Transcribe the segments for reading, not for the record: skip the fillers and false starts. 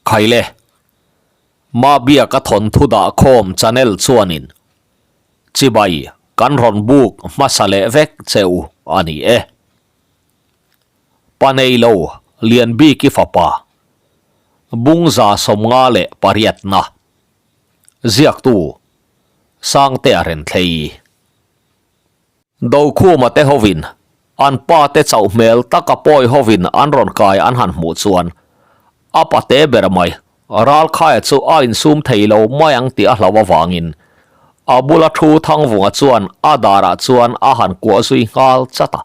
Khaile, Mabiaka thawnthu dahkhawm channel chuanin chibai kan rawn buk hmasa leh vek che u a ni e. Paneilo Lianbiki fapa, Bungza 58na, ziaktu Sangtea Renthlei. Dokhuma te hovin an pa te chauh hmel taka pawi hovin an rawn kai an han hmuh chuan a pate ber mai Ralkhaia chu a insum thei lo mai ang tih a hlauh avangin a bula thu Thangvunga chuan a darah chuan a han kuah zui nghal chat a.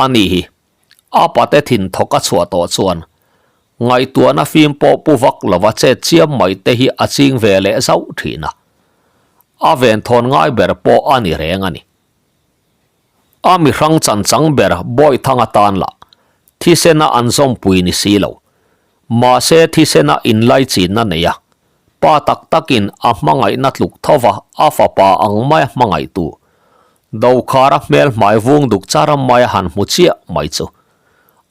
Ani hi a pate thin thawk a chhuah tawh chuan ngaihtuahna fim pawh pu vak lova chet chiam mai te hi a ching ve leh zauh thin a. A venthawn ngai ber pawh a ni reng a ni. A mihrang chanchang ber Bawihthanga tan lah thisena an zawmpui ni si lo. Mahse thisena inlaichinna nei a, pa tak takin a hmangaihna tluk thova a fapa ang maia hmangaihtu Dokhara hmel hmai vung duk char maia han hmu chiah mai chu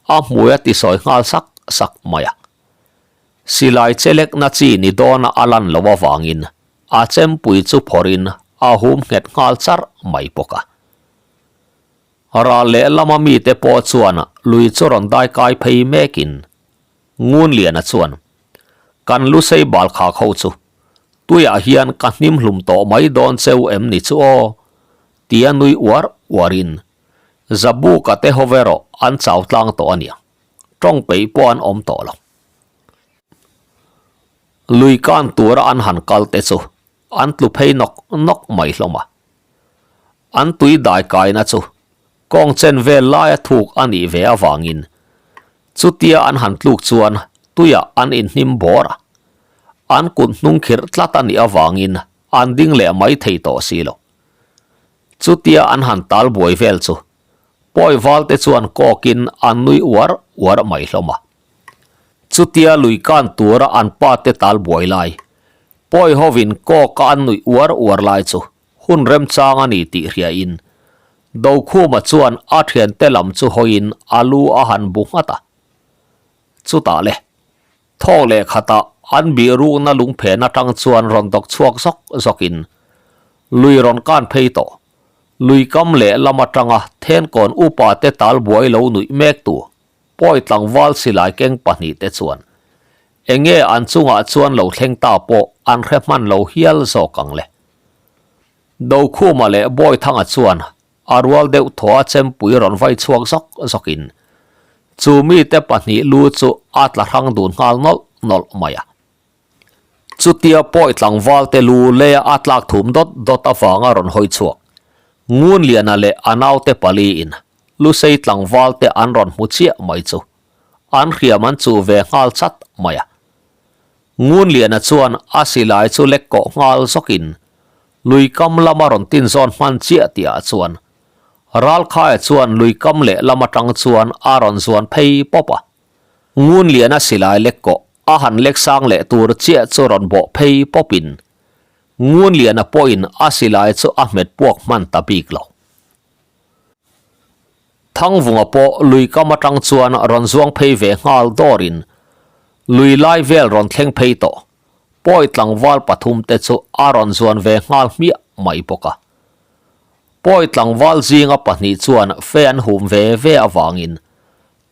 a hmui a tisawi nghal sak sak mai a. Silai chelekna chi ni dawna a lan loh avangin a chempui chu phawrhin a hum nghet nghal char mai bawk a. Ral leh lama mite pawh chuan lui chu rawn dai kai phei mekin Ngunliana chuan, Kan lu sei bal khak ho chu tuiah hian ka hnim hlum tawh mai dawn cheu em ni chu aw? tia nui uar uarin Zabuka te ho erawh an chau tlang tawh a nia. Tawng peih pawh an awm tawh lo. Lui kan tura an han kal te chu an tlu phei nawk nawk mai hlawm a. An tui dai kaina chu kawng chen vel laia thuk a nih ve avangin chutia an han tluk chuan tuiah an inhnim bawr a. An kut hnung khirh tlat a nih avangin an ding leh mai thei tawh si lo. Chutia an han tal buai vel chu Pawi val te chuan kawkin an nui uar uar mai hlawm a. Chutia lui kan tura an pa te tal buai lai, pawi hovin kawka an nuih uar uar lai chu hun remchang a ni tih hriain Dokhuma chuan a thiante lam chu hawiin a lu a han bu nghat a. Chutah le, thawk leh khatah an bih rukna lungphen atang chuan rawn dawk chhuak zawk zawkin lui rawn kan phei tawh. Lui kam leh lam atanga thenkawn upa te tal buai lo nuih mek tu pawi tlangval silai keng pahnih te chuan enge an chungah chuan lo thleng ta pawh an hre hman lo hial zawk ang le. Dokhuma leh Bawithanga chuan a rual deuh thaw a chempui rawn vai chhuak zawk zawkin chu mite pahnih lu chu a tla hrang dun nghal nawlh nawlh mai a. Chutia pawi tlangval te lu leia a tlak thum dawt dawt avanga rawn hawi chhuak. Ngunliana leh a naute pali in Lusei tlangval te an rawn hmu chiah mai chu an hriam an chuh ve nghal chat mai a. Ngunliana chuan a silai chu lek kawh nghal zawkin lui kam lama rawn tin zawn hman chiah tihah chuan Ralkhaia chuan lui kam leh lam atang chuan a rawn zuan phei pawp a. Ngunliana silai lek kawh a han lek sang leh tur chiah chu rawn bawh phei pawpin Ngunliana pawhin a silai chu a hmet puak hman ta bik lo. Thangvunga pawh lui kam atang chuan rawn zuang phei ve nghal dawrin lui lai vel rawn thleng phei tawh pawi tlangval pathum te chu a rawn zuan ve nghal hmiah mai bawk a. Pawi tlangval zinga pahnih chuan fe an hum ve ve avangin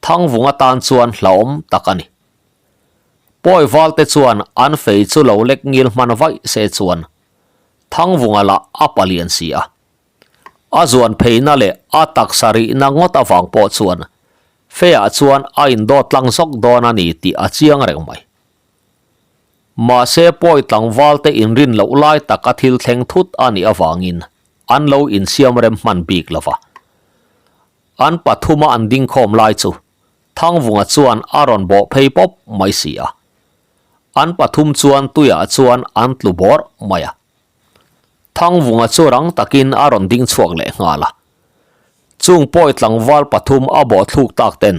Thangvung atan chuan hlauhawm tak a ni. Pawi valte chuan an fei chu lo lek ngil hman vaih se chuan Thangvunga lah a palian si a. A zuan pheina leh a taksa rihna ngawt avang pawh chuan feiah chuan a indawt tlang zawk dawn a ni tih a chiang reng mai. Mahse pawi tlangvalte inrin loh lai taka thil thleng thut a nih avangin an lo insiam rem hman bik lo va. An pathuma an ding khawm lai chu Thangvunga chuan a rawn bawh phei pawp mai si a. An pathum chuan tuiah chuan an tlu bawrh mai a. Thangvunga chu rang takin a rawn ding chhuak leh nghal a. Chung pawi tlangval pathum a bawh thluk tak ten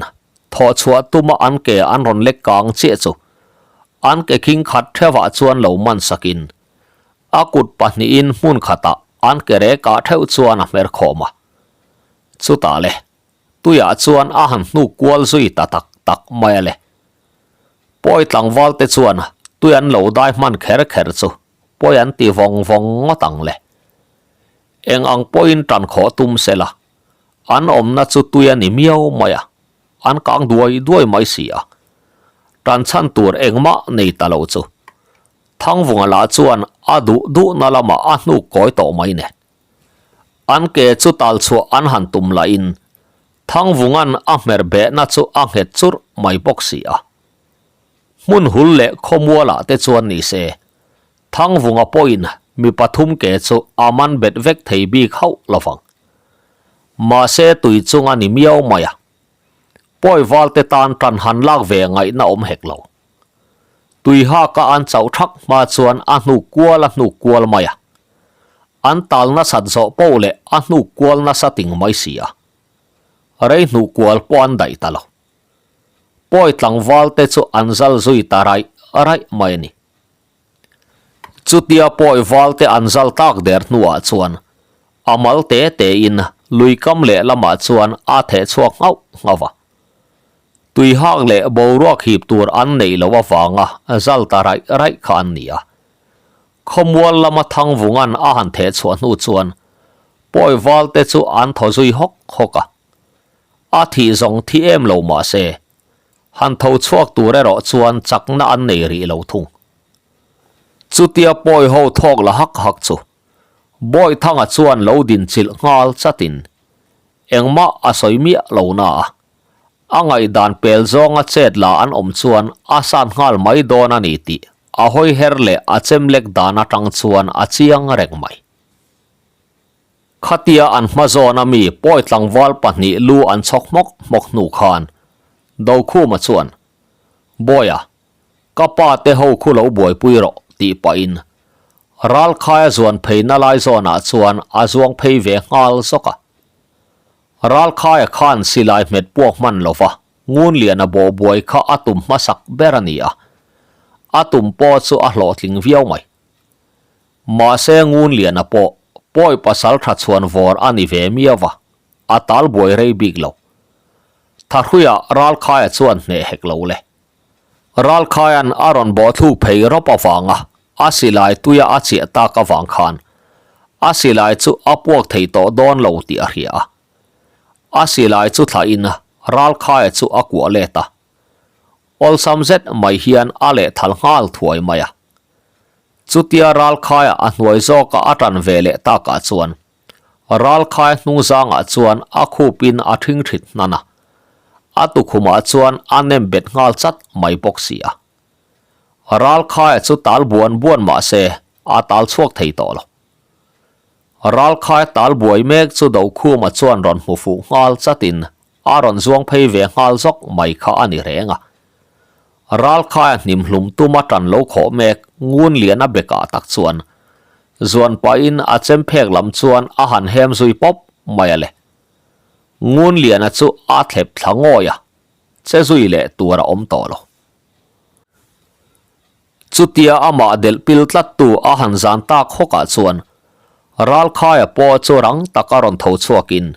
thawh chhuah tuma an ke an rawn lek kang chiah chu an ke khing khat theuhah chuan lo man sakin a kut pahnihin hmun khatah an ke rekah theuh chuan a hmer khawm a. Chutah le, tuiah chuan a han hnuk kual zui ta tak tak mai a le. Pawi tlangval te chuan tui an lo dai hman kher kher chu pawi an ti vawng vawng ngawt ang le. Eng ang pawhin tan khawh tum se la, an awmna chu tui a ni miau mai a, an kang duai duai mai si a. Tan chhan tur engmah nei ta lo chu Thangvunga lah chuan a duh duhna lamah a hnuk kawi tawh mai nen. An ke chu tal chhuah an han tum lahin Thangvunga'n a hmer behna chu a nghet churh mai bawk si a. Hmun hul leh khawmualah te chuan ni se, Thangvunga pawhin mi pathum ke chu a man bet vek thei bik hauh lo vang. Mahse tui chunga ni miau mai a, pawi valte tan tan han lak ve ngaihna awm hek lo. Tui haka an chauh thak hma chuan a hnuk kual a hnuk kual mai a. An tal nasat zawh poh leh a hnuk kual nasa ting mai si a. Rei hnuh kual pawh an daih ta lo. Pawi tlangval te chu an zal zui ta raih raih mai a ni. Chutia pawi val te an zal tak der hnuah chuan a mal te te in lui kam leh lamah chuan a theh chhuak nghauh nghauh a. Tui hak leh boruak hip tur an neih loh avanga zal ta raih raih kha an ni a. Khawmual lama Thangvunga'n a han theh chhuah hnu chuan pawi val te chu an thaw zui hawk hawk a. A thih zawng thi em lo mah se, han tho chhuak tur erawh chuan chakna an nei rih lo thung. Chutia pawi ho thawk la hak hak chu Bawihthanga chuan lo din chilh nghal chatin engmah a sawi miah lo na a, a ngaihdan pel zawnga chet la an awm chuan a san nghal mai dawn a ni tih a hawi her leh a chem lek dan atang chuan a chiang reng mai. Khatia an hma zawna mi pawi tlangval pahnih lu an chhawk hmawk hmawk hnu khan Dokhuma chuan, Bawia, ka pa te ho khu lo buaipui rawh tih pahin Ralkhaia zuan pheina lai zawnah chuan a zuang phei ve nghal zawk a. Ralkhaia khan silai hmet puak hman lova Ngunliana bawh buai kha a tum hmasak ber a ni a, a tum pawh chu a hlawhtling viau mai. Mahse Ngunliana pawh pawi pasal tha chhuan vawr a ni ve miau va, a tal buai rei bik lo. Thahruiah Ralkhaia chuan hneh hek lo le. Ralkhaia'n a rawn bawh thluk phei rawp avanga a silai tuia a chiah tak avang khan a silai chu a puak thei tawh dawn lo tih a hria a. A silai chu thlahin Ralkhaia chu a kuah let a. Awlsam zet mai hian a lehthal nghal thuai mai a. Chutia Ralkhaia a hnuai zawka a tan ve leh takah chuan Ralkhai hnungzangah chuan a khupin a thingthit hnan a, a tukhumah chuan a nem bet nghal chat mai bawk si a. Ralkhaia chu tal buan buan mah se a tal chhuak thei tawh lo. Ralkhai tal buai mek chu Dokhuma chuan rawn hmu fuh nghal chatin a rawn zuang phei ve nghal zawk mai kha a ni reng a. Ralkhaia hnimhlum tuma tan lo khawh mek Ngunliana bekah tak chuan Zuan pahin a chem phek lam chuan a han hem zui pawp mai a le. Ngunliana chu a thlep thla ngawi a, che zui leh tur a awm tawh lo. Chutia amah delh pil tlattu a han zan tak hawkah chuan Ralkhaia pawh chu rang taka rawn tho chhuakin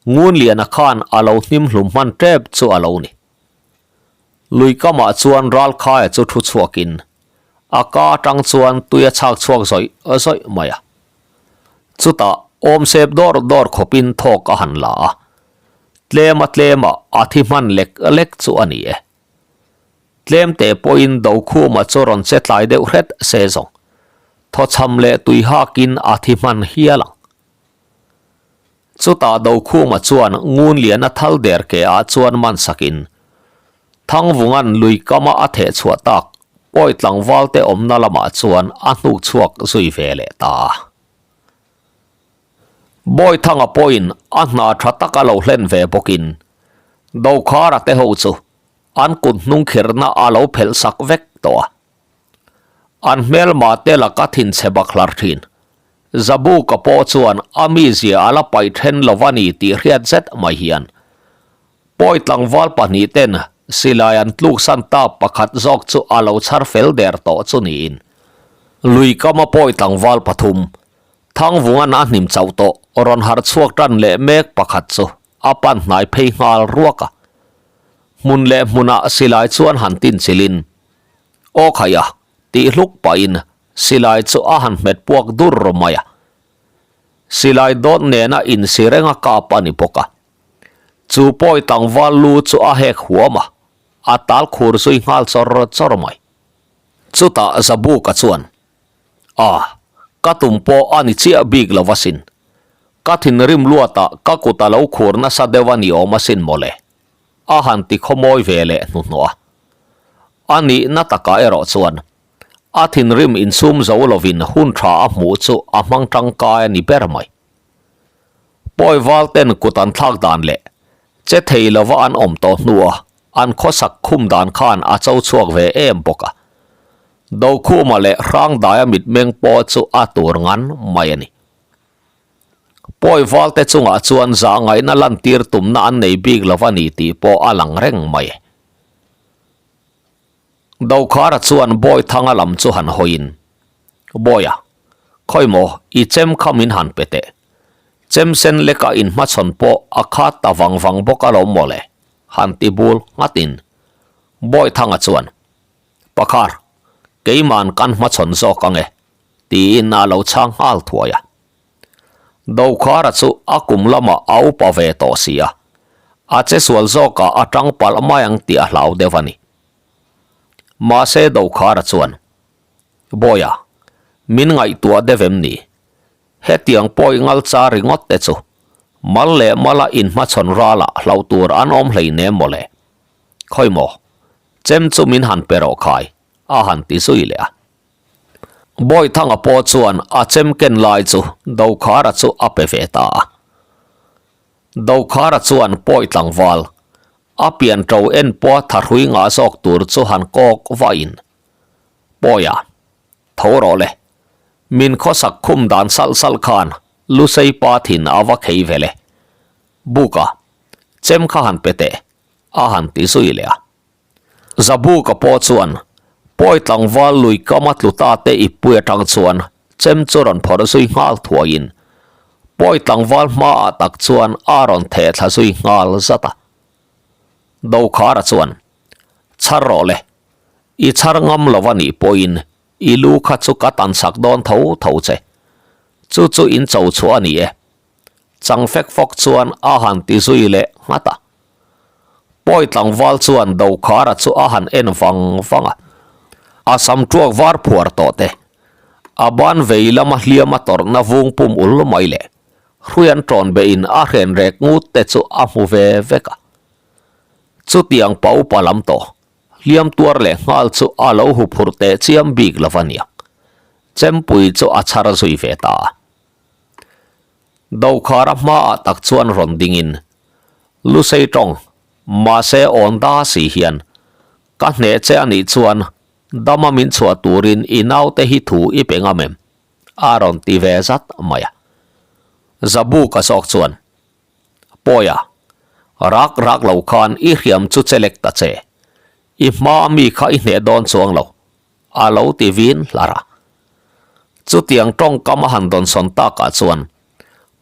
Ngunliana khan a lo hnim hlum hman tep chu a lo ni. Lui kamah chuan Ralkhaia chu thu chhuakin a ka atang chuan tui a chhak chhuak zawih zawih mai a. Chutah awm sep dawr dawr khawpin thawk a han la a, tlema tlema a thi hman lek lek chu a ni e. Tlem teh pawhin Dokhuma chu rawn che tlai deuh hret se zawng, thawchham leh tui hakin a thi hman hial ang. Chutah Dokhuma chuan Ngunliana thal der ke ah chuan man sakin Thangvunga'n lui kama a theh chhuah tak pawi tlangval te awmna lamah chuan a hnuk chhuak zui ve leh ta a. Bawithanga pawhin a hna tha tak a lo hlen ve bawkin Dokhara te ho chu an kut hnung khirhna a lo phelh sak vek tawh a. An hmelma te laka thinchhe bak hlar thin. Zabuka pawh chuan a mizia a la paih then lo a ni tih hriat zet mai hian pawi tlangval pahnih ten silai an tluksan ta pakhat zawk chu a lo chhar fel der tawh chu niin lui kama pawi tlangval pathum Thangvunga'n a hnim chauh tawh rawn harh chhuak tan leh mek pakhat chu a pan hnai phei nghal ruak a. Hmun leh hmunah silai chuan han tin chilin, Aw khaih a, tih hluk pahin silai chu a han hmet puak dur mai a. Silai dawt nena insi reng a kap a ni bawk a. Chu pawi tlangval lu chu a hek huam a, a tal khur zui nghal chawr chawr mai. Chutah Zabuka chuan, A, ka tum pawh a ni chiah bik lo asin. Ka thinrim luatah ka kut a lo khur nasa deuh a ni awm asin mawle, a han ti khawmawi ve leh hnuhnawh a. A nihna takah erawh chuan a thinrim insum zo lovin hun tha a hmuh chu a hmang tangkai a ni ber mai. Pawi val ten kut an thlak dan leh che thei lova an awm tawh hnua an khawsak khum dan khan a cho chhuak ve em bawk a. Dokhuma leh Hrangdaia mitmeng pawh chu a tur ngan mai a ni. Pawi val te chungah chuan zahngaihna lantir tumna an nei bik lo a ni tih pawh a lang reng mai. Dokhara chuan Bawithanga lam chu han hawiin, Bawia, khawi maw i chem kha min han pe teh. Chem sen leka inhmachhawn pawh a khat ta vang vang bawk alawm mawle, han ti bul nghatin Bawithanga chuan, Pakhar, keiman kan hmachhawn zawk ang e, tiin a lo chhang nghal thuai a. Dokhara chu a kum lamah a upa ve tawh si a, a che sual zawkah a tang palh mai ang tih a hlau deuh a ni. Mahse Dokhara chuan, Bawia, min ngaihtuah deuh em ni? Hetiang pawi ngal char ringawt te chu mal leh mala inhmachhawn ralah hlauh tur an awm hleinem mawle. Khawi maw, chem chu min han pe rawh khai, a han ti zui leh a. Bawithanga pawh chuan a chem ken lai chu Dokhara chu a pe ve ta a. Dokhara chuan pawi tlangval, a pian ṭo en pawha thahrui ngah zawk tur chu han kawk vahin, Pawia, tho rawh le. Min khawsak khum dan salh salh khan Lusei pa thin a va khei ve le. Buka, chem kha han pe teh, a han ti zui leh a. Zabuka pawh chuan pawi tlangval lui kama tlu ta te ippui atang chuan chem chu rawn phawrh zui nghal thuaiin pawi tlangval hmaah tak chuan a rawn theh thla zui nghal zat a. Dokhara chuan, Chhar rawh le, i chhar ngam lo a nih pawhin i lu kha chu ka tan sak dawn tho tho che. Chu chu in cho chhuah a ni e. Chang fek fawk chuan a han ti zui leh nghat a. Pawi tlangval chuan Dokhara chu a han en vang vang a, a sam tuak var phuar tawh te, a ban vei lama hliam a tawrhna vung pum ul mai leh hrui an tawn behin a hren rek ngut te chu a hmu ve vek a. Chutiang pa upa lam tawh, hliam tuar leh nghal chu a lo hu phurh teh chiam bik lo va niang. Chempui chu a chhar zui ve ta a. Dokhara hmaah tak chuan rawn dingin, Lusei tawng, mahse awn da si hian, ka hneh che a nih chuan dama min chhuah turin i naute hi thu i pe ngam em? a rawn ti ve zat mai a. Zabuka zawk chuan, Pawia, rak rak lo khan i hriam chu che lek ta che, i hmaa mi kha i hneh dawn chuang lo, a lo ti vin hlar a. Chutiang tawngkam a han dawnsawn takah chuan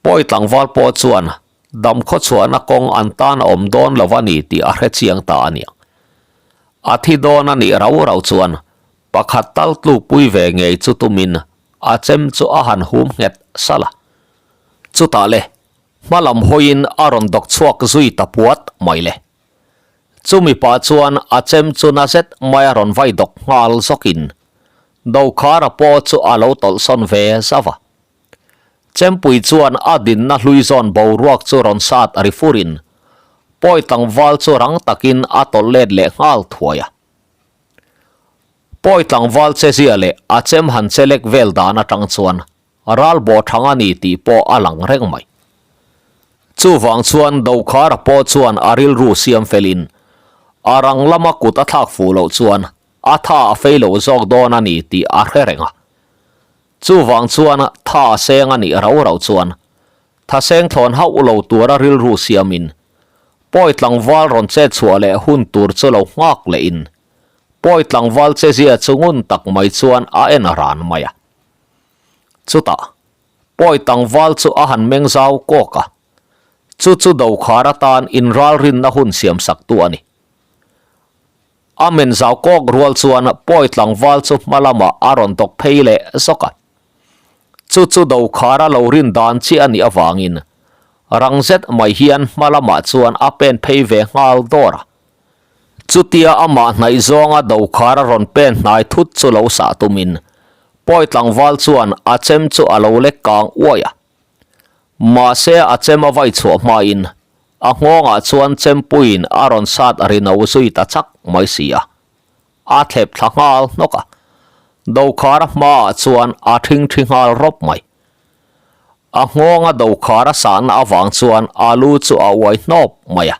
pawi tlangval pawh chuan dam khawchhuahna kawng an tan a awm dawn lo a ni tih a hre chiang ta a niang. A thi dawn a nih rau rau chuan pakhat tal tlukpui ve ngei chu tumin a chem chu a han hum nghet salh a. Chutah le, hma lam hawiin a rawn dawk chhuak zui ta puat mai le. Chumi pah chuan a chem chu na zet mai a rawn vai dawk nghal zawkin Dokhara pawh chu a lo tawlhsawn ve zauh a. Chempui chuan a dinna hlui zawn boruak chu rawn sat ri furin pawi tlangval chu rang takin a tawlh let leh nghal thuai a. Pawi tlangval che zia leh a chem han che lek vel dan atang chuan Ral bawh thang a ni tih pawh a lang reng mai. Chuvang chuan Dokhara pawh chuan a rilru siam felin a rang lama kut a thlak fuh loh chuan a tha a fei lo zawk dawn a ni tih a hre reng a. Chuvang chuan tha a seng a nih rau rau chuan thaseng thlawn hauh lo tura rilru siamin pawi tlangval rawn chet chhuah leh hun tur chu lo nghak lehin pawi tlangval chezia chu ngun tak mai chuan a en ran mai a. Chutah, pawi tlangval chu a han meng zau kawk a, chu chu Dokhar atan inralrinna hun siamsaktu a ni. A men zau kawk rual chuan pawi tlangval chu hma lamah a rawn dawk phei leh zawk a. Chu chu Dokhara lo rin dan chiah a nih avangin rang zet mai hian hma lamah chuan a pen phei ve nghal dawr a. Chutia amah hnaih zawnga Dokhara rawn pen hnai thut chu lo sah tumin pawi tlangval chuan a chem chu a lo lek kang uai a. Mahse a chem a vai chhuah hmain a nghawngah chuan chempuiin a rawn sat ri no zui ta chak mai si a. A thlep thla nghal hnawk a, Dokhara hmaah chuan a thingthi nghal rawp mai. A nghawnga Dokhara sahna avang chuan a lu chu a uai hnawp mai a.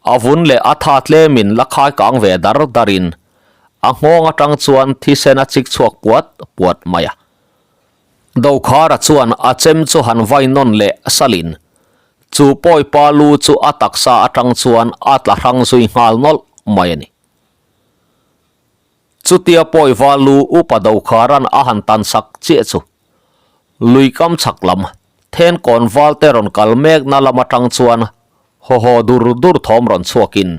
A vun leh a tha tlemin la khai kang ve dar darin a nghawng atang chuan thisen a chik chhuak puat puat mai a. Dokhara chuan a chem chu han vai nawn leh salin chu pawipa lu chu a taksa atang chuan a tla hrang zui nghal nawlh mai a ni. Chutia pawiva lu upa Dokhara'n a han tan sak chiah chu lui kam chhak lam then kawn val te rawn kal mekna lam atang chuan haw haw dur dur thawm rawn chhuakin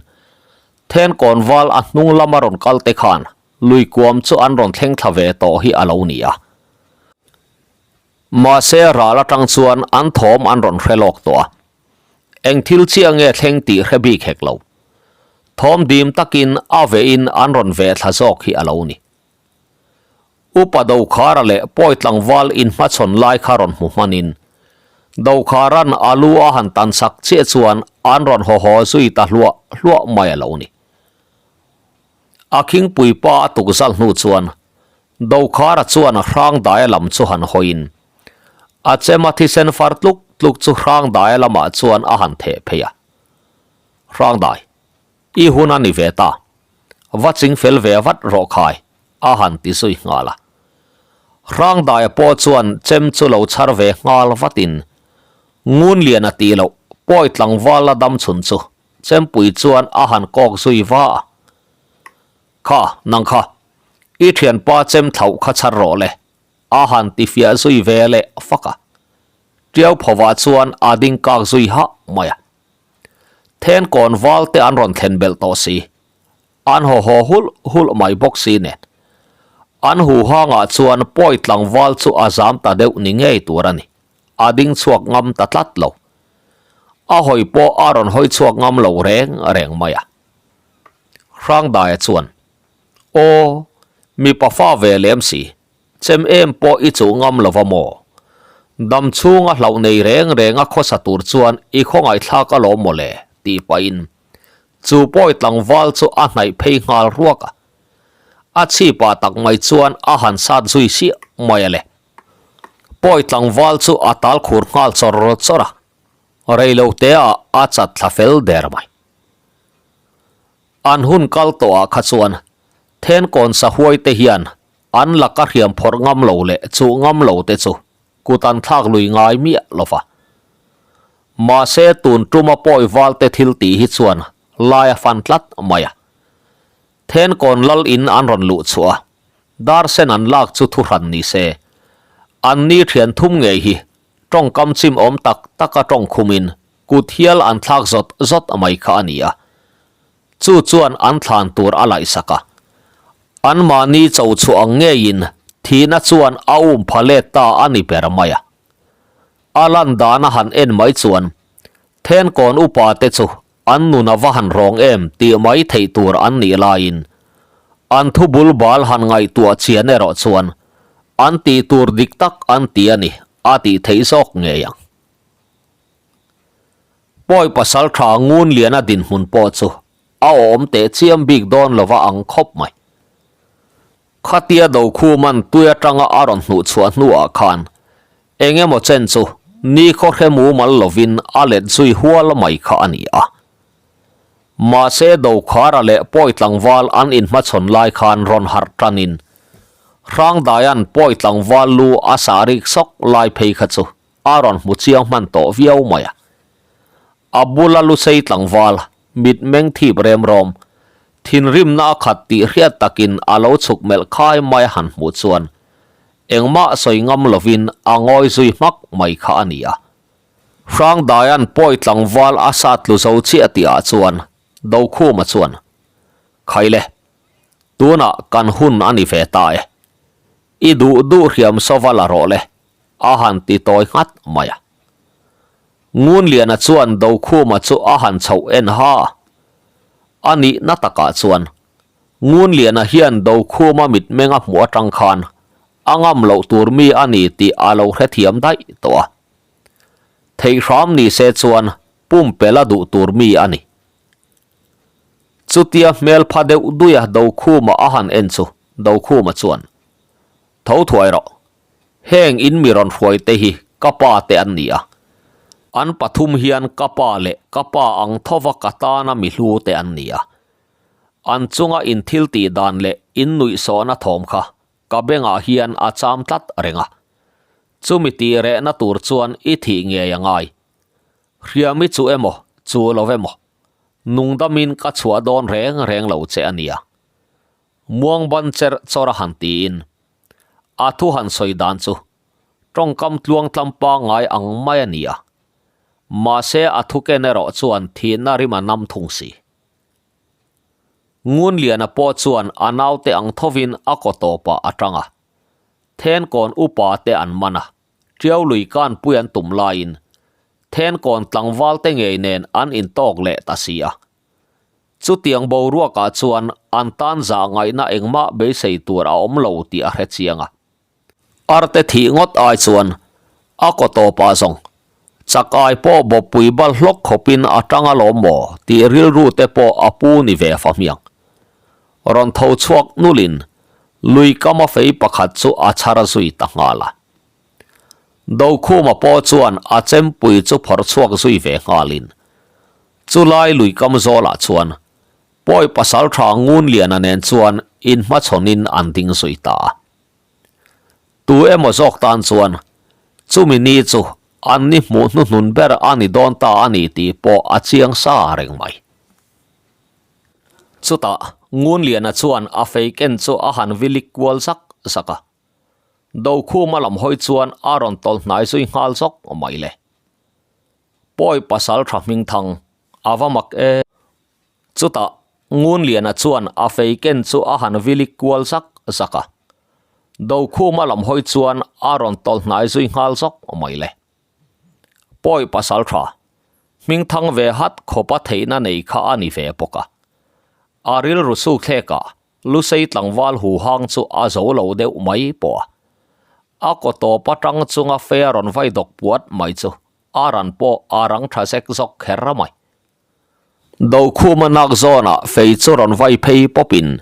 then kawn val a hnung lama rawn kal te khan lui kuam chu an rawn thleng thla ve tawh hi a lo ni a. Mahse ral atang chuan an thawm an rawn hre lawk tawh a. Eng thil chiah nge thleng tih hre bik hek lo. Thawm dim takin a vehin an rawn ve thla zawk hi a lo ni. Upa Dokhara leh Pawi tlangval inhmachhawn lai kha rawn hmu hmanin Dokhara'n a lu a han tan sak chiah chuan an rawn haw haw zui ta hluah hluah mai a lo ni. A khingpui pa a tuk zal hnu chuan Dokhara chuan Hrangdaia lam chu han hawiin a chema thisen far tluk tluk chu Hrangdaia lamah chuan a han theh phei a. Hrangdai, i hun a ni ve ta. Va ching fel ve vat rawh khai, a han ti zui nghal a. Hrangdaia pawh chuan chem chu lo chhar ve nghal vatin Ngunliana tih loh pawi tlangval la dam chhun chu Chempui chuan a han kawk zui va a. Kha, nang kha, i thianpa chem thlauh kha chhar rawh le, a han ti fiah zui ve leh fak a. Tiau phovah chuan a ding kak zui hah mai a. Then kawn val te an rawn thlen belh tawh si. An haw haw hulh hulh mai bawk si nen. An huhangah chuan pawi tlangval chu a zam ta deuh ni ngei tur a ni. A ding chhuak ngam ta tlat lo. A hawi pawh a rawn hawi chhuak ngam lo reng reng mai a. Hrangdaia chuan, Aw, mipa fa ve lem si, chem em pawh i chuh ngam lo va maw? Dam chhunga hlauh nei reng renga khawsa tur chuan i khawngaihthlak alawm maw le? tih pahin chu pawi tlangval chu a hnaih phei nghal ruak a. A chhipah tak mai chuan a han sat zui siah mai a le. Pawi tlangval chu a tal khur nghal chawr chawr a, reilo te ah a chat thla fel der mai. An hun kal tawh ah kha chuan Thenkawn sahuai te hian an laka hriam phawrh ngam lo leh chuh ngam lo te chu kut an thlak lui ngai miah lo va. Mahse tun tuma pawi val te thil tih hi chuan lai a fan tlat mai a. Thenkawn lal in an rawn luh chhuah a, dar sen an lak chu thuhran ni se. An ni thian thum ngei hi tawngkam chim awm tak taka tawng khumin kut hial an thlak zawt zawt mai kha a ni a. Chu chuan an thlan tur a laihsak a. Anmahni cho chhuah ang ngeiin thihna chuan a um pha let ta a ni ber mai a. A lan dan a han en mai chuan Thenkawn upa te chu An nun a va han rawng em tih mai theih tur an nih laiin an thu bul bal han ngaihtuah chian erawh chuan an tih tur dik tak an ti a ni a tih theih zawk ngei ang. Pawi pasal tha Ngunliana dinhmun pawh chu a awm teh chiam bik dawn lova ang khawp mai. Khatia Dokhuman tui atanga a rawn hnuh chhuah hnuah khan eng emaw chen chu nikhaw hre mumal lovin a let zui hual mai kha a ni a. Mahse Dokhara leh Pawi tlangval an inhmachhawn lai khan rawn harh tanin Hrangdaia'n Pawi tlangval lu a sah rik sawk lai phei kha chu a rawn hmu chiang hman tawh viau mai a. A bula lusei tlangval mitmeng thip rem rawm, thinrimna a khat tih hriat takin a lo chhuk melh khai mai a han hmuh chuan engmah sawi ngam lovin a ngawi zui hmak mai kha a ni a. Hrangdaia'n pawi tlangval a sat tlu zo chiah tihah chuan Dokhuma chuan, Khaile, tunah kan hun a ni ve ta e. I duh duh hriam sova la rawh le, a han ti tawi nghat mai a. Ngunliana chuan Dokhuma chu a han chhoh en ha a. A nihna takah chuan Ngunliana hian Dokhuma mitmeng a hmuh atang khan a ngam loh tur mi a ni tih a lo hrethiam daih tawh a. Theih hram ni se chuan pumpelh a duh tur mi a ni. Chutia hmel pha deuh duia Dokhuma a han en chu Dokhuma chuan, Tho thuai rawh, heng in mi rawn hruai te hi ka pa te an ni a, an pathum hian ka pa leh ka pa ang thova ka tana mi hlu te an ni a, an chunga in thil tih dan leh in nuihsawhna thawm kha ka bengah hian a cham tlat reng a, chumi tih rehna tur chuan i thih ngei a ngai. Hriam i chu emaw, chu lo emaw, nungdamin ka chhuah dawn reng reng lo che a nia. Muang ban cherh chawr a han tiin a thu han sawi dan chu tawngkam tluang tlam pangngai ang mai a ni a, mahse a thu ken erawh chuan thihna rim a nam thung si. Ngunliana pawh chuan a naute ang thovin a kaw tawpah a tang a, Thenkawn upa te an man a, Tiau lui kanpui an tum laiin Thenkawn tlangval te ngei nen an intawk leh ta si a. Chutiang boruakah chuan an tan zah ngaihna engmah beisei tur a awm lo tih a hre chiang a. Arte thih ngawt ai chuan a kaw tawpah zawng chak ai pawh bawppui bal hlawk khawpin a tang alawm maw tih rilru te pawh a pu ni ve fahmiang. Rawn tho chhuak nulin lui kama fei pakhat chu a chhar zui ta nghal a. Dokhuma pawh chuan a chempui chu phawrh chhuak zui ve nghalin Chulai lui kam zawlah chuan Pawi pasal tha Ngunliana nen chuan inhmachhawnin an ding zui ta a. Tu emaw zawk tan chuan chumi ni chu an ni hmuh hnuhnun ber a ni dawn ta a ni tih pawh a chiang sa reng mai. Chutah Ngunliana chuan a fei ken chu a han vilik kual zak zak a. Dokhuma lam hawi chuan a rawn tawlh hnai zui nghal zawk mai le. Pawi pasal tha hming thang a va mak e. Chutah Ngunliana chuan a fei ken chu a han vilik kual zak zak a. Dokhuma lam hawi chuan a rawn tawlh hnai zui nghal zawk mai le. Pawi pasal tha hming thang ve hat khawpa theihna nei kha a ni ve bawk a. A rilru sukthlekah Lusei tlangval huhang chu a zo lo deuh mai pawh a. A kaw tawp atang chunga fei a rawn vai dawk puat mai chu a ran pawh a rang tha zek zawk kher mai. Dokhuma nak zawnah fei chu rawn vai phei pawpin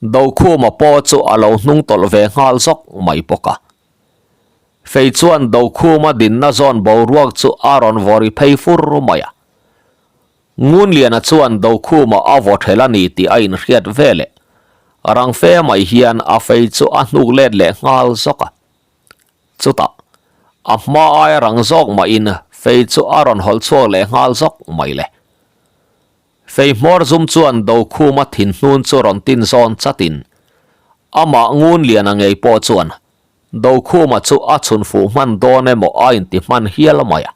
Dokhuma pawh chu a lo hnung tawlh ve nghal zawk mai bawk a. Fei chuan Dokhuma dinna zawn boruak chu a rawn vawri phei fur mai a. Ngunliana chuan Dokhuma a vaw ṭhel a ni tih a inhriat veleh rang fe mai hian a fei chu a hnuk let leh nghal zawk a. Chutah, a hma aia rang zawk mahin fei chu a rawn hawlh chhuak leh nghal zawk mai le. Fei hmawr zum chuan Dokhuma thinhnun chu rawn tin zawn chatin amah Ngunliana ngei pawh chuan Dokhuma chu a chhun fuh hman dawn emaw a inti hman hial mai a.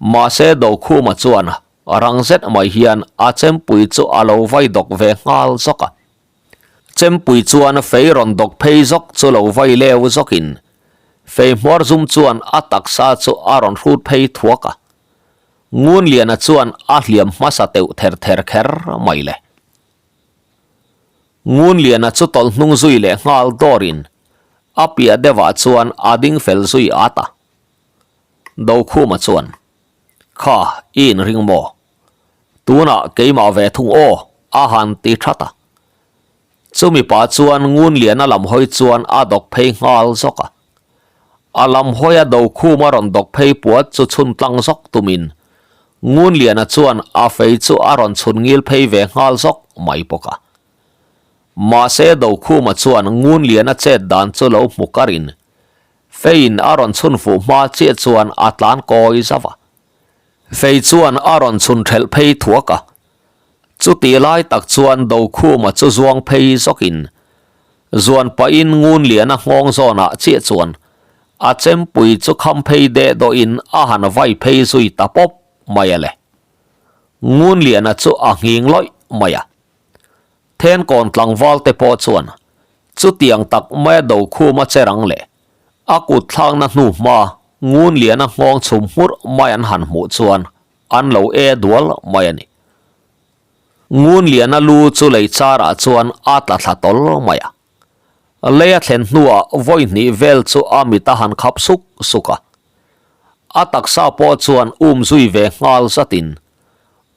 Mahse Dokhuma chuan rang zet mai hian a chempui chu a lo vai dawk ve nghal zawk a. Chempui chuan fei rawn dawk phei zawk chu lo vai leu zawkin fei hmawr zum chuan a taksa chu a rawn hrut phei thuak a. Ngunliana chuan a hliam hmasa teuh ther ther kher mai le. Ngunliana chu tawlh hnung zui leh nghal dawrin a piah deuhah chuan a ding fel zui at a. Dokhuma chuan, Kha, i inring maw? Tunah keimah ve thung aw, a han ti that a. Chumi pah chuan Ngunliana lam hawi chuan a dawk phei nghal zawk a. A lam hawia Dokhuma rawn dawk phei puat chu chhun tlang zawk tumin Ngunliana chuan a fei chu a rawn chhun ngil phei ve nghal zawk mai bawk a. Mahse Dokhuma chuan Ngunliana chet dan chu lo hmu karin feiin a rawn chhun fuh hma chiah chuan a tlan kawi zauh a. Fei chuan a rawn chhun thelh phei thuak a. Chutih lai tak chuan Dokhuma chu zuang phei zawkin zuan pahin Ngunliana nghawng zawnah chiah chuan a chempui chu kham phei deh dawhin a han vai phei zui ta pawp mai a le. Ngunliana chu a nghing lawih mai a. Thenkawn tlangval te pawh chuan chutiang tak maia Dokhuma che rang leh a kut thlakna hnu hma ngun liana nghawng chhum hmurh mai an han hmuh chuan an lo e dual mai a ni. Ngun liana lu chu lei charah chuan a tla thla tawl mai a. Lei a thlen hnuah vawi hnih vel chu a mit a han khap suk suk a. A taksa pawh chuan um zui ve nghal zatin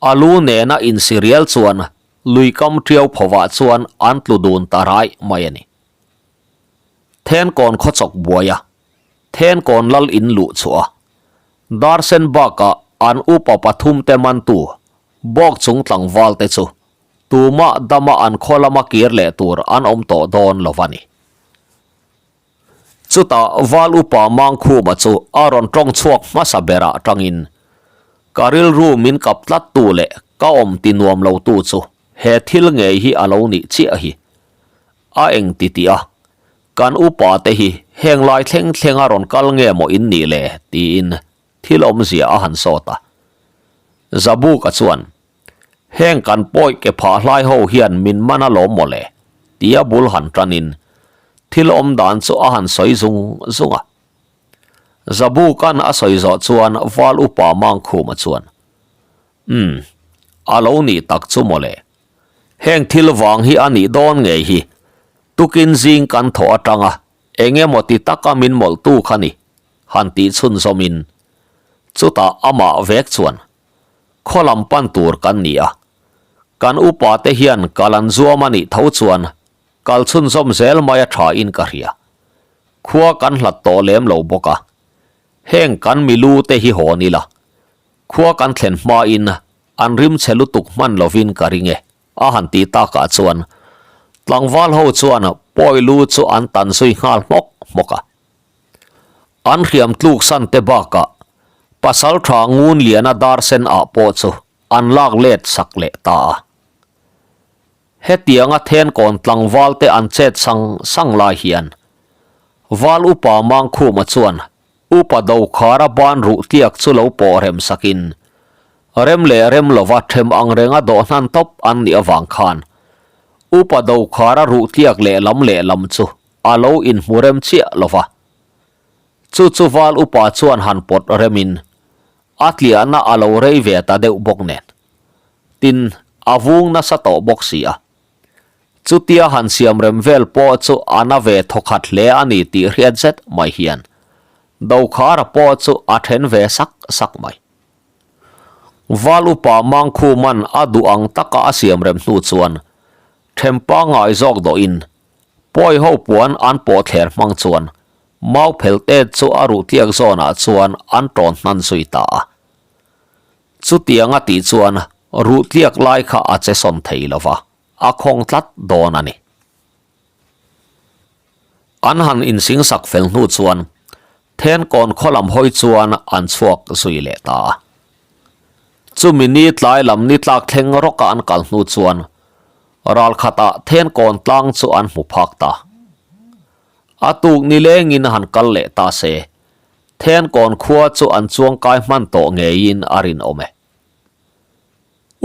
a lu nena insi rial chuan lui kam ṭiau phovah chuan an tlu dun ta raih mai a ni. Thenkawn khaw chawk buai a, Thenkawn lal in luh chhuah a, Darsen bakah an upa pathum te mantu bawk chung tlangval te chu tumah dama an khaw lama kir leh tur an awm tawh dawn lo va ni. Chutah Val Upa Mangkhuma chu a rawn tawng chhuak hmasa berah tangin, Ka rilru min kap tlattu leh ka awm ti nuam lotu chu he thil ngei hi a lo nih chiah hi. A eng ti tih a, kan upa te hi heng lai thleng thleng a rawn kal nge maw in nih le? tiin thil awmzia a han sawt a. Zabuka chuan, Heng kan pawi ke phah hlai ho hian min man a lawm maw le? tia bul han tanin thil awm dan chu a han sawi zung zung a. Zabuka'n a sawi zawh chuan Val Upa Mangkhuma chuan, Umm, a lo nih tak chu maw le. Heng thil vang hi a nih dawn ngei hi. Tukin zing kan thawh atanga eng emaw ti taka min mawlhtu kha ni, han tih chhunzawmin chutah amah vek chuan, Khaw lam pan tur kan ni a, kan upa te hian kal an zuam a nih tho chuan kal chhunzawm zel mai a tha in ka hria. Khua kan hlat tawh lem lo bawk a, heng kan milu te hi hawn ila, khua kan thlen hma in an rim chhe lutuk hman lovin ka ring e a han ti takah chuan tlangval ho chuan pawi lu chu an tan zui nghal hmawk hmawk a. An hriam tluk san te bakah pasal tha ngun liana dar sen ah pawh chu an lak let sak leh ta a. Hetianga thenkawn tlangval te an chet sang sang lai hian Val Upa Mangkhuma chuan Upa Dokhara ban ruh tliak chu lo pawh rem sakin rem leh rem lova them ang renga dawh hnan tawp an nih avang khan Upa Dokhara ruh tliak lehlam lehlam chu a lo inhmu rem chiah lo va. Chu chu Val Upa chuan han pawt remin a tliahna a lo rei ve ta deuh bawk nen. Tin, a vung nasa tawh bawk si a. Chutia han siam rem vel pawh chu a na ve thawkhat hle a ni tih hriat zet mai hian Dokhara pawh chu a then ve sak sak mai. Val Upa Mangkhuman a duh ang taka a siam rem hnu chuan then pangngai zawk dawhin Pawi ho puan an pawh thler hmang chuan mau phel te chu a ruh tliak zawnah chuan an tawn hnan zui ta a. Chutiang a tih chuan ruh tliak lai kha a che sawn thei lo va, a khawng tlat dawn a ni. An han insing sak fel hnu chuan Thenkawn khaw lam hawi chuan an chhuak zui leh ta a. Chumi ni tlai lam ni tlak thleng rawka an kal hnu chuan Ralkhatah Thenkawn tlang chu an hmu phak ta. A tuk ni lengin han kal leh ta se, Thenkawn khua chu an chuangkai hman tawh ngeiin a rinawm e.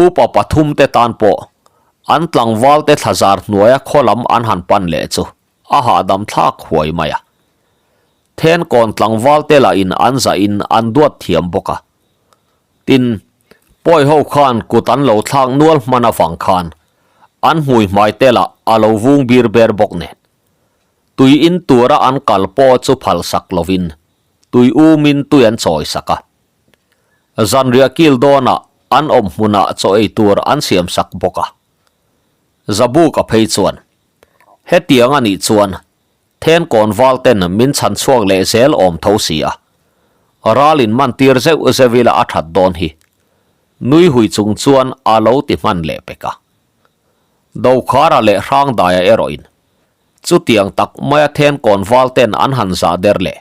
Upa pathumte tan pawh an tlangvalte thlazar hnuaia khaw lam an han pan leh chu a hahdam thlak huai mai a. Thenkawn tlangval te lahin an zahin an duat thiam bawk a. Tin, pawi ho khan kut an lo thlak nual hman avang khan an hmui hmai te lah a lo vung bir ber bawk nen. Tui in tura an kal pawh chu phal sak lovin tui umin tui an chawi sak a. Zanriah kil dawnah an awm hmunah chaw ei tur an siam sak bawk a. Zabuka phei chuan, Hetiang a nih chuan Thenkawn val ten min chhan chhuak leh zel awm tho si a, ral in man tir zeuh zeuh ila a that dawn hi. Nui hui chung chuan a lo ti hman leh pek a. Dokhara leh Hrangdaia erawhin chutiang tak maia Thenkawn val ten an han zah der leh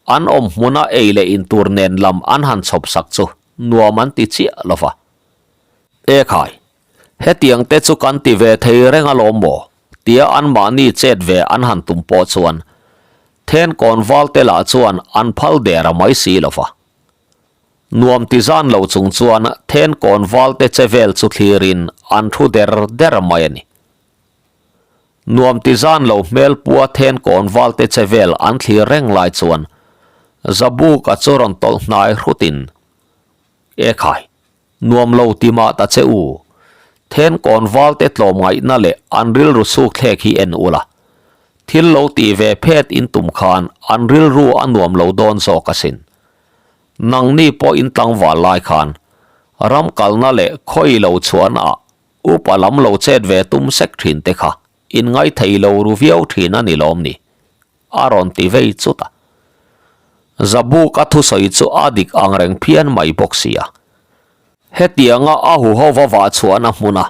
an awm hmuna ei leh in tur nen lam an han chhawp sak chu nuam an ti chiah lo va. Ekhai, Hetiang te chu kan ti ve thei reng alawm maw? tia anmahni chet ve an han tum pawh chuan Thenkawn valte lah chuan an phal der a mai si lo va. Nuam ti zan lo chung chuan Thenkawn valte che vel chu thlirin an thu der der mai a ni. Nuam ti zan lo hmel pua then kawn valte che vel an thlir reng lai chuan Zabuka chu rawn tawlh hnai hrutin, E khai, nuam lo ti mah ta che u. Then kawn valte tlawm ngaihna leh an rilru chhuk thlek hi en ula. Thil lo tih ve phet in tum khan an rilru a nuam lo dawn zawk asin. Nangni pawh in tlangval lai khan ram kalna leh khawi lo chhuahna ah Upa lam lo chet ve tum sek thin te kha in ngaithei lo ru viau thin a ni lawm ni? A rawn ti vei chut a. Zabuk a thusawi chu a dik ang reng phian mai bawk si a. Hetianga a huhova vah chhuahna hmuna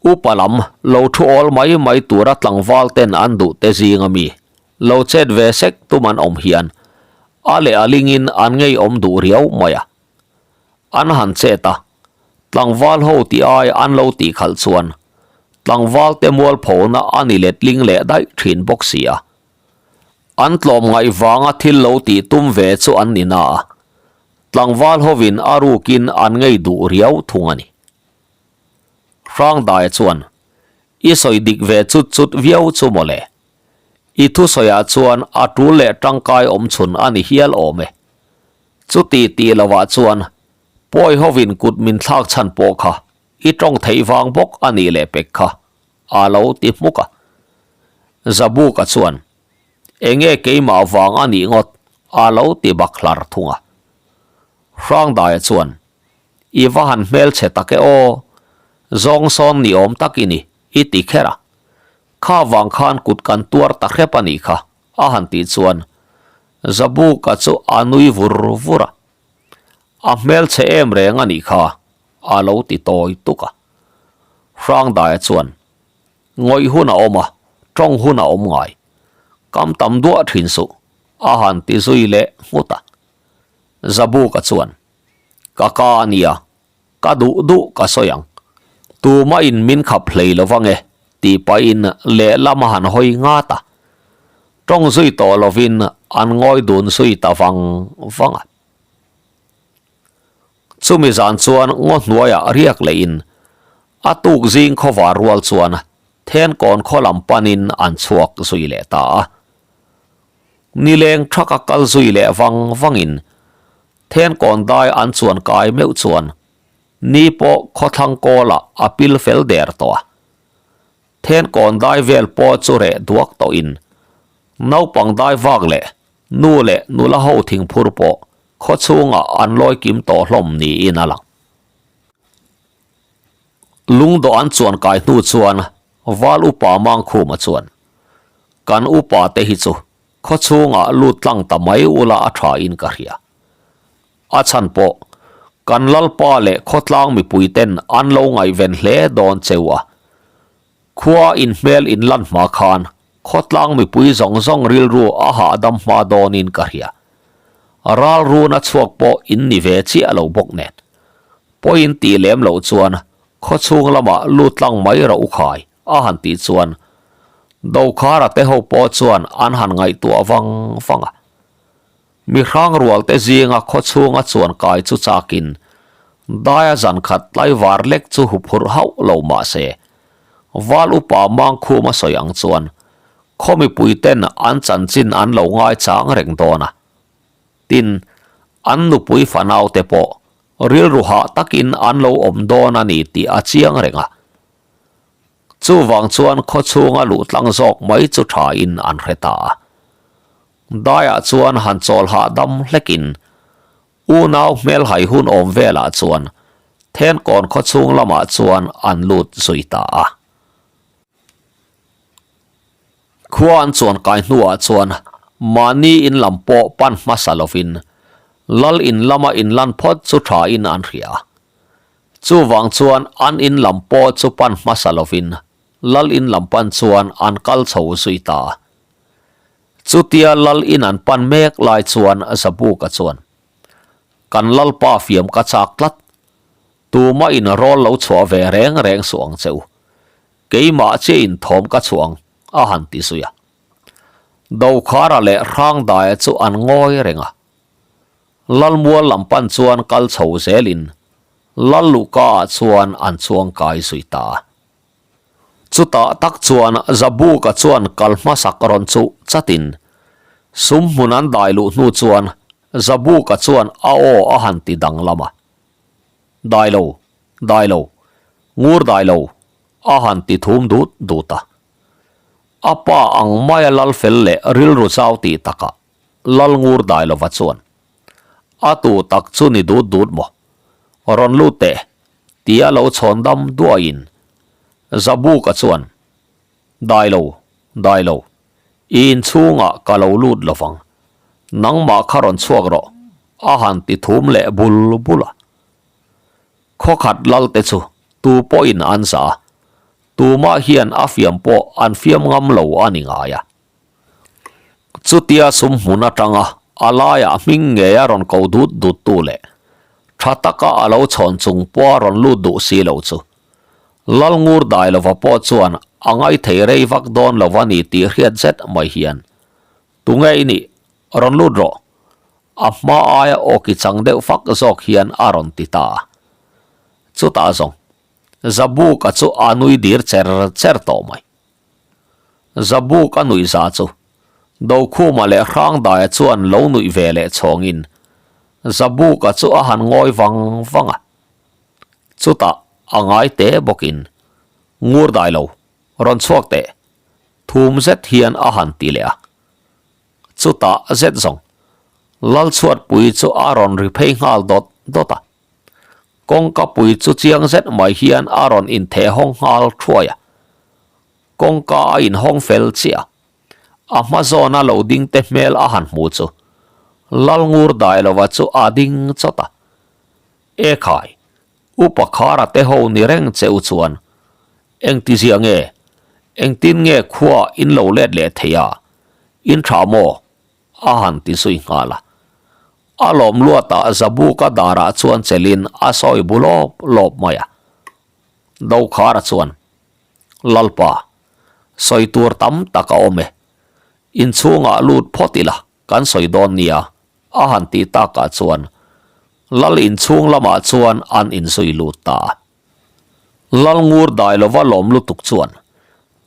upa lam lo thu awl mai mai tura tlangval ten an duh te zinga mi lo chet ve sek tum an awm hian a leh a lingin an ngeiawm duh riau mai a. An han chet a, tlangval ho tih ai an lo tih khalh chuan tlangval te mualphona a ni letling leh daih thin bawk si a. An tlawm ngaih vanga thil lo tih tum ve chu an ni na a, tlangval hovin a rukin an ngei duh riau thung a ni. Hrangdaia chuan, I sawi dik ve chut chut viau chu mawle. I thusawiah chuan a tul leh tangkai awm chhun a ni hial awm e. Chuti tih lovah chuan pawi hovin kut min thlak chhan pawh kha i tawng theih vang bawk a nih leh pek kha a lo ti hmuk a. Zabuka chuan, Enge keimah vang a nih ngawt a lo ti bak hlar thung a. Hrangdaia chuan, I va han hmelchhe tak e aw, zawng sawn ni awm tak i ni, i ti kher a. Kha vang khan kut kan tuar ta hrep a nih kha. A han tih chuan Zabuka chu a nui vur vur a, A hmelchhe em reng a nih kha, a lo ti tawi tuk a. Hrangdaia chuan, Ngawih hun a awm a, tawng hun a awm ngai. Kam tam duah thin suh, a han ti zui leh nghut a. Zabuka chuan, Ka ka a nia, Ka duh duh ka sawi ang. Tumah in min khap hlei lo vang e, tih pahin lehlam a han hawi ngat a. Tawng zui tawh lovin an ngawi dun zui ta vang vang a. Chumi zan chuan ngaw hnuaiah riak lehin a tuk zing khawvar rual chuan Thenkawn khaw lam panin an chhuak zui leh ta a. Nileng thaka kal zui leh vang vangin Thenkawn dai an chuan kai meuh chuan ni pawh khawthlang kawlah a pil fel der tawh a. Thenkawn dai vel pawh chu reh duak tawhin naupang dai vak leh nu leh nula ho thingphur pawh khaw chhungah an lawi kim tawh hlawm niin a lang. Lungdawh an chuan kai hnu chuan Val upa Mangkhuma chuan, Kan upa te hi chu Khaw chhungah lut tlang ta mai ula a tha in ka hria. A chhan pawh, kan Lalpa leh khawtlang mipui ten an lo ngaihven hle dawn cheu a. Khua in hmel in lan hma khan khawtlang mipui zawng zawng rilru a hahdam hma dawn in ka hria. Ral runa chhuak pawh in ni ve chiah lo bawk nen. Pawhin tih lem loh chuan khaw chhung lamah lut tlang mai rawh u khai. A han tih chuan Dokhara te ho pawh chuan an han ngaihtuah vang vang a. Mi hrang rual te zinga khaw chhunga chuan kai chu chakin daia zan khat tlaivar lek chu huphurh hauh lo mah se, Val upa Mangkhuma sawi ang chuan khaw mipui ten an chanchin an lo ngaichang reng dawn a. Tin, an nupui fanau te pawh rilru hah takin an lo awm dawn a ni tih a chiang reng a. Chuvang chuan khaw chhunga luh tlang zawk mai chu thain an hre ta a. Daiah chuan han chawl hahdam hlekin unau hmelhai hun awm velah chuan Thenkawn khaw chhung lamah chuan an lut zui ta a. Khua an chuan kai hnuah chuan mahni in lam pawh pan hmasa lovin lal in lama inlan phawt chu thain an hria. Chuvang chuan an in lam pawh chu pan hmasa lovin Lal in lam pan chuan an kal chho zui ta a. Chutia Lal in an pan mek lai chuan Zabuka chuan, Kan Lalpa fiam ka chak tlat, tumah in rawl lo chhuah ve reng reng suh ang che u. Keimah chiah in thawm ka chhuah ang, a han ti zui a. Dokhara leh Hrangdaia chu an ngawi reng a. Lalmual lam pan chuan kal chho zelin Lalluhka ah chuan an chuang kai zui ta a. Chutah tak chuan Zabuka chuan kal hmasak rawn chuh chatin sum hmun an dai luh hnu chuan Zabuka chuan a aw a han ti danglam a. Dai lo, dai lo, ngur dai lo, a han ti thum dut dut a. A pa ang maia lal fel leh rilru chau tih takah lal ngur dai lova chuan a tu tak chu ni dut dut maw? Rawn lut teh, tia lo chhawn dam duaiin Zabuka chuan, Dai lo, dai lo, i inchhungah ka lo lut lovang, nangmah kha rawn chhuak rawh, a han ti thum leh bul bul a. Khawkhat lalte chu tu pawhin an za a, tumah hian a fiam pawh an fiam ngam lo a ni ngai a. Chutia sum hmun atanga a laiah hming ngei a rawn ko dut dut tu leh tha taka a lo chhawn chung pawha rawn lut duh si lo chu Lalngur Dailova pawh chuan a ngaithei rei vak dawn lo a ni tih hriat zet mai hian Tunge i nih? Rawn lut rawh! A hma aia awki chang deuh fak zawk hian a rawn ti ta a. Chutah zawng Zabuka chu a nui dir cher cher tawh mai. Zabuk a nuih za chu Dokhuma leh Hrangdaia chuan lo nuih ve leh chhawngin Zabuka chu a han ngawi vang vang a. Chutah a ngai te bawkin Ngur dai lo, rawn chhuak teh, thum zet hian a han ti leh a. Chutah zet zawng Lalchhuatpui chu a rawn ri phei nghal dawt dawt a. Kawngka pui chu chiang zet mai hian a rawn intheh hawng nghal thuai a. Kawngka a inhawng fel chiah a, a hma zawna lo ding te hmel a han hmu chu Lalngur Dailova chu a ding chawt a. E khai, Upa Khara te ho ni reng che u chuan engtizia nge, engtin nge khua in lo let leh thei a, in tha maw? A han ti zui nghal a. A lawm luatah Zabuka darah chuan chelin a sawi bu lawp lawp mai a. Dokhara chuan, Lalpa, sawi tur tam tak a awm e. Inchhungah lut phawt ila kan sawi dawn nia, a han tih takah chuan Lal inchhung lamah chuan an inzui lut ta a. Lalngur dai lova lawm lutuk chuan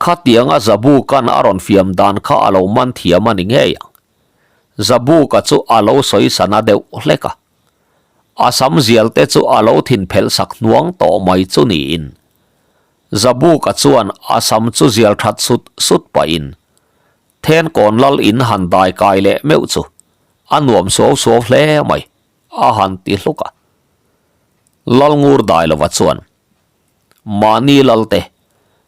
khatianga Zabuka'n a rawn fiam dan kha a lo man thiam a ni ngei ang. Zabuka chu a lo sawi sana deuh hlek a. A sam zial te chu a lo thin phelh sak hnuang tawh mai chu niin Zabuka chuan a sam chu zial that sut sut pahin Thenkawn lal in han dai kai leh meuh chu a nuam suau suau hle mai. A han ti hluk a. Lalngur Dailova chuan, Mahni Lalte,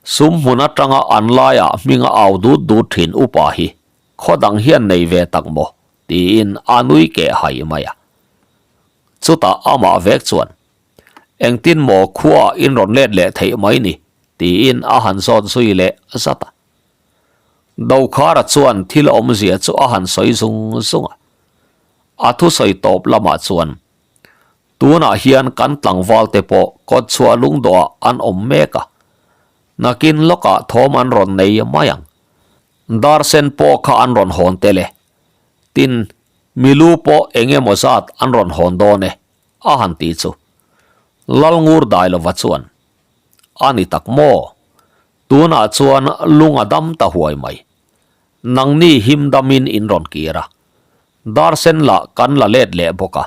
sum hmun atanga an laiah hminga au dut dut thin upa hi khaw dang hian nei ve tak maw? tiin a nui keh hai mai a. Chutah amah vek chuan, Engtin maw khuaah in rawn let leh theih mai ni? tiin a han zawt zui leh zat a. Dokhara chuan thil awmzia chu a han sawi zung zung a. A thusawi tawp lamah chuan, Tunah hian kan tlangvalte pawh kawtchhuah lungdawhah an awm mek a, nakin lawkah thawm an rawn nei mai ang. Dar sen pawh kha an rawn hawn tel e. Tin, milu pawh eng emaw zat an rawn hawn dawn e, a han ti chu. Lalngur Dailova chuan, A ni tak maw? Tunah chuan lung a dam ta huai mai. Nangni him damin in rawn kir a, dar sen lah kan la let leh bawk a.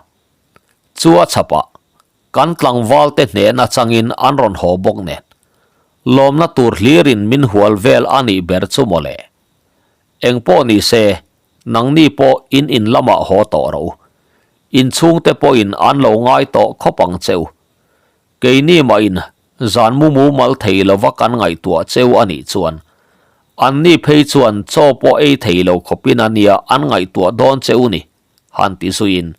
Chu a chhapah kan tlangvalte hnen atangin an rawn haw bawk nen, lawmna tur hlirin min hual vel a nih ber chu maw le. Engpawh ni se, nangni pawh in in lamah haw tawh rawh u. In chhungte pawhin an lo ngai tawh khawp ang che u. Keini mahin zan mu mumal thei lova kan ngaihtuah cheu a nih chuan anni phei chuan chaw pawh ei thei lo khawpin a nia an ngaihtuah dawn cheu ni, han ti zuiin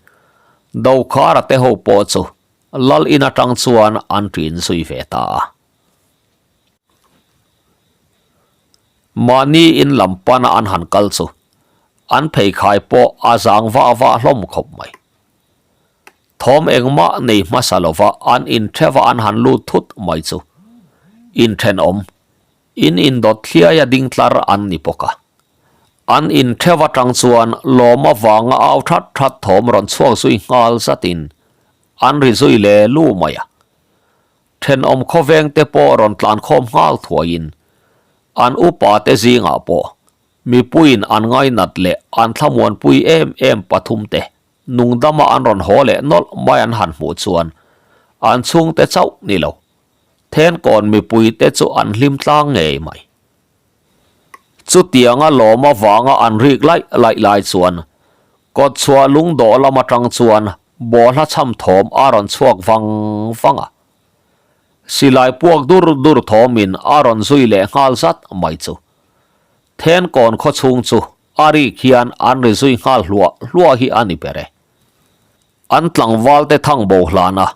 Dokhara te ho pawh chu lal in atang chuan an ṭin zui ve ta a. Mahni in lam pana an han kal chu an pheikhai pawh a zang vah vah hlawm khawp mai. Thawm engmah nei hmasa lova an intheva an han lut thut mai chu inthenawm, in indawt thliaia ding tlar an ni bawk a. An intheu atang chuan lawm avanga au that that thawm rawn chhuak zui nghal zatin an ri zui le lu mai a. Thenawm khawveng te pawh rawn tlan khawm nghal thuaiin. An upa te zingah pawh mipuiin an ngainat leh an thlamuanpui em em pathumte nungdama an rawn haw leh nawlh mai an han hmuh chuan an chhungte chauh ni lo, Thenkawn mipuite chu an hlim tlang ngei mai. Chutianga lawm avanga an rik laih laih lai chuan kawtchhuah lungdawh lam atang chuan bawhhla chham thawm a rawn chhuak vang vang a. Silai puak dur dur thawmin a rawn zui leh nghal zat mai chu. Thenkawn khawchhung chu a rik hian an ri zui nghal hluah hluah hi a ni ber e. An tlangvalte thang bo hlan a,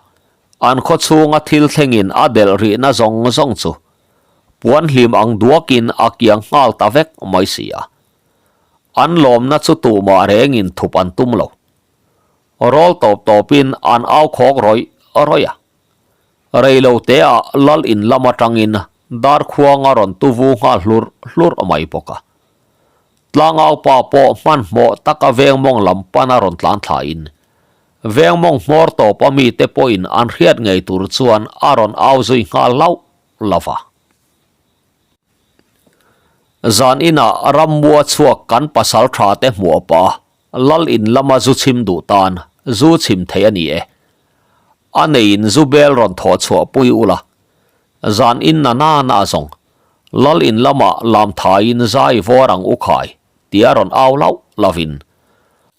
an khaw chhunga thil thlengin a delh rihna zawng zawng chu puan hlim ang duakin a kiang nghal ta vek mai si a. An lawmna chu tumah rengin thup an tum lo. Rawl tawp tawpin an au khawk rawih rawih a. Rei lo teah lal in lam atangin darkhuang a rawn tuvu nghal hlurh hlurh mai bawk a. Tlangaupa pawh hmanhmawh taka vengmawng lam pana rawn tlan thlain, vengmawng hmawr tawpa mite pawhin an hriat ngei tur chuan a rawn au zui nghal hlauh lo va. Zan inah rammua chhuak kan pasal tha te hmuh pa lal in lama zu chhim duh tan zu chhim thei a ni e. A neiin zu bel rawn thawh chhuah pui ula, zan in na na na zawng Lal in lamah lam thaiin zai vawr ang u khai tia rawn au lauh lovin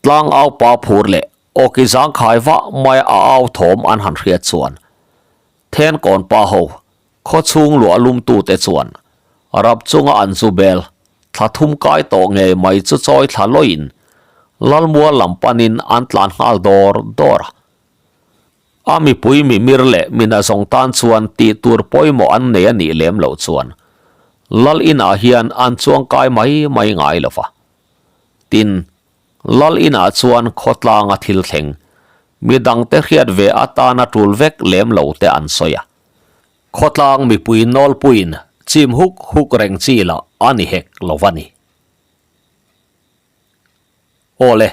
tlang au pa phur leh awki zangkhai vah maia a au thawm an han hriat chuan Thenkawn pa ho khaw chhung luah lumtute chuan rap chunga an zu bel thla thum kai tawh ngei mai chu chawi thla lawiin Lalmual lam panin an tlan nghal dawr dawr a. A mipui mimir leh mina zawng tan chuan tih tur pawimawh an nei a nih lem loh chuan Lal inah hian an chuangkai mai mai ngai lo va. Tin, Lal inah chuan khawtlanga thil thleng, midangte hriat ve atana tul vek lem lo te an sawi a. Khawtlang mipui nawlpuiin chim huk huk reng chi lah a ni hek lo va ni. Awle,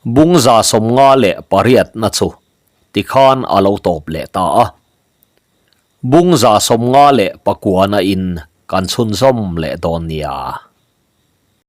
Bungza 58na chu tikhan a lo tawp leh ta a. Bungza 59 in kan chhunzawm leh dawn nia.